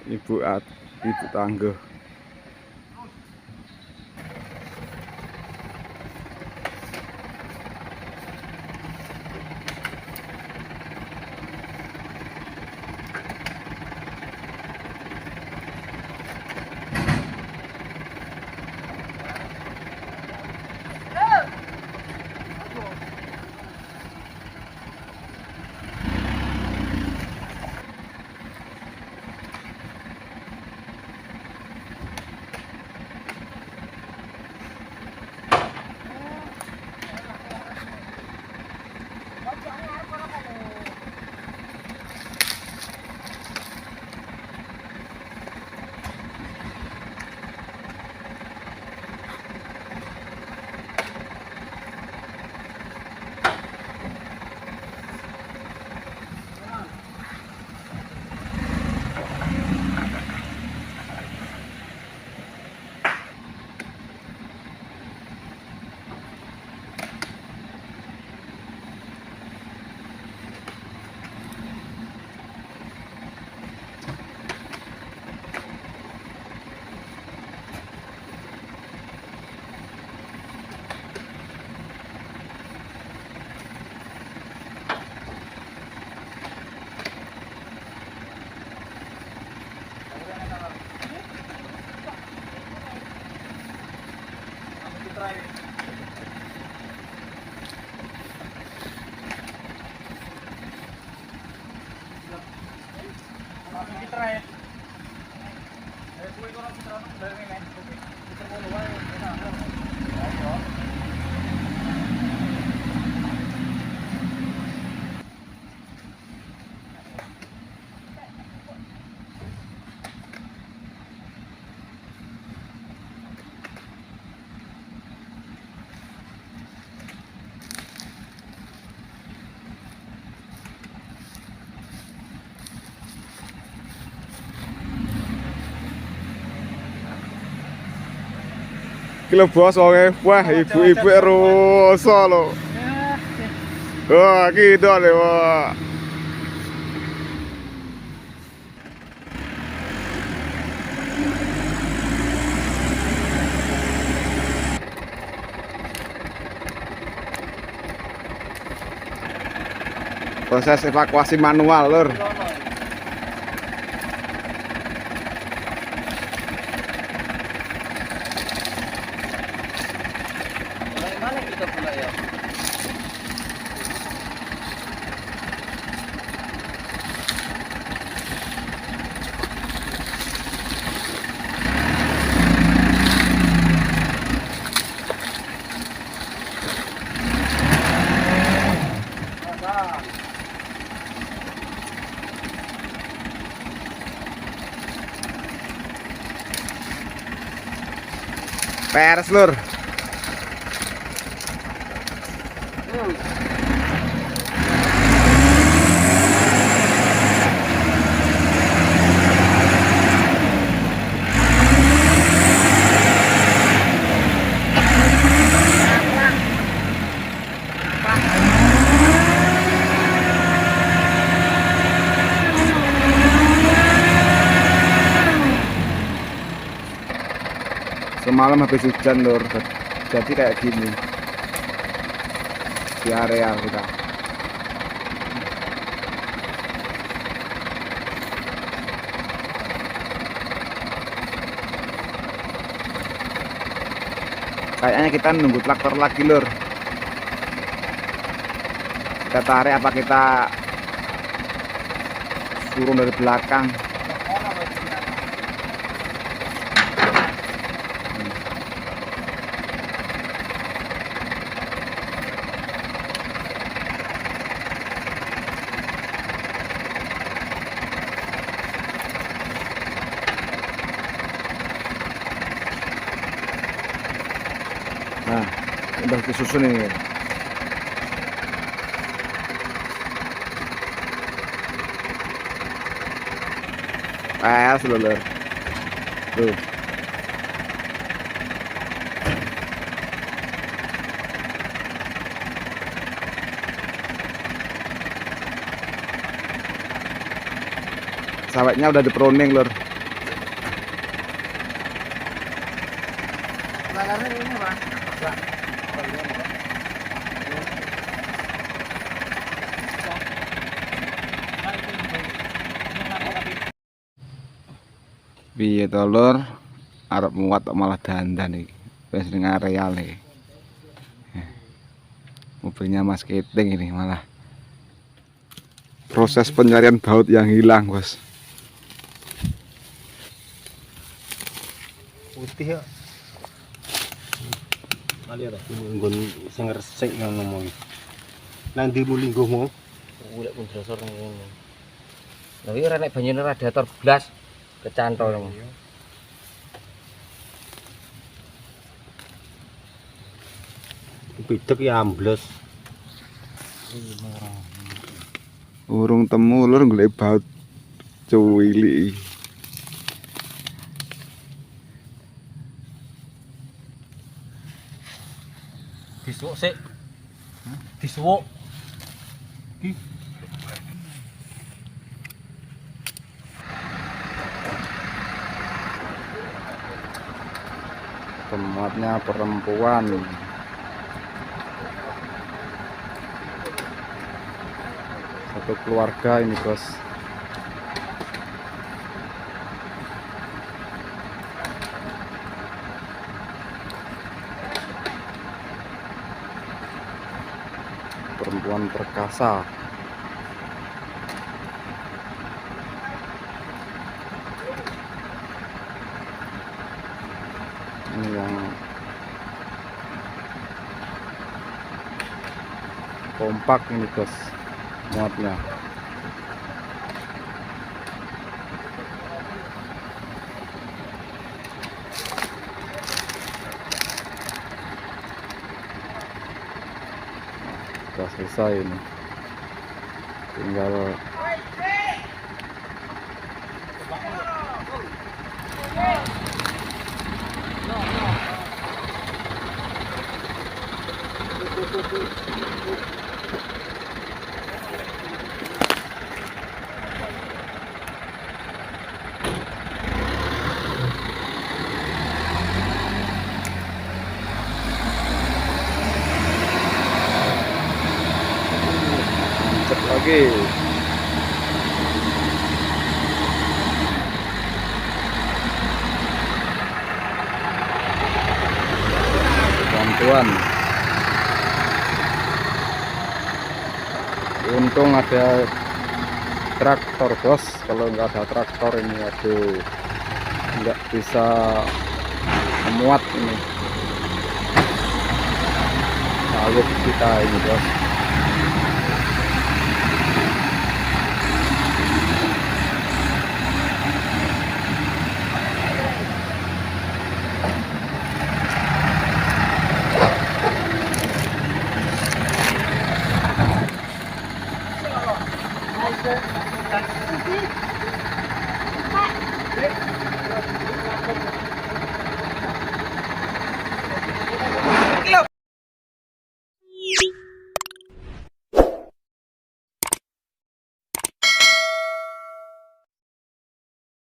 Ibu ibu tangguh. Iki lho bos wonge. Wah, ibu-ibu rusak lho. Wah, gitu lho, wah. Proses evakuasi manual, lur. Mana kita pula ya? Peres, lur. Semalam habis hujan, lur, jadi kayak gini di area kita. Kayaknya kita nunggu traktor lagi, lur. Kita tarik apa kita turun dari belakang? Nah, udah disusun ini. Pes lho, lur. Tuh. Sawitnya udah diproning, lur. Karena ini, Pak. Pak. Piye to, Lur? Arep muat kok malah dandan iki. Wis ning areal iki. Mobilnya Mas Keting ini malah. Proses pencarian baut yang hilang, Bos. Putih ya. Ali ada nggon sing resik ngono mau. Nang ndi mu lingguh mau? Golek kompresor nang kene. Lah iki ora nek banyune radiator blas kecantol. Pidek ya ambles. Urung temu, Lur, golek baut cuwilik. Disuwuk sik. Disuwuk. Pemuatnya perempuan. Satu keluarga ini, Bos. Perempuan perkasa. Ini yang kompak ini, Bos, muatnya. Sudah selesai ini, tinggal cek lagi. Bantuan. Untung ada traktor, Bos. Kalau nggak ada traktor ini, aduh, nggak bisa memuat ini. Sawit kita ini, Bos.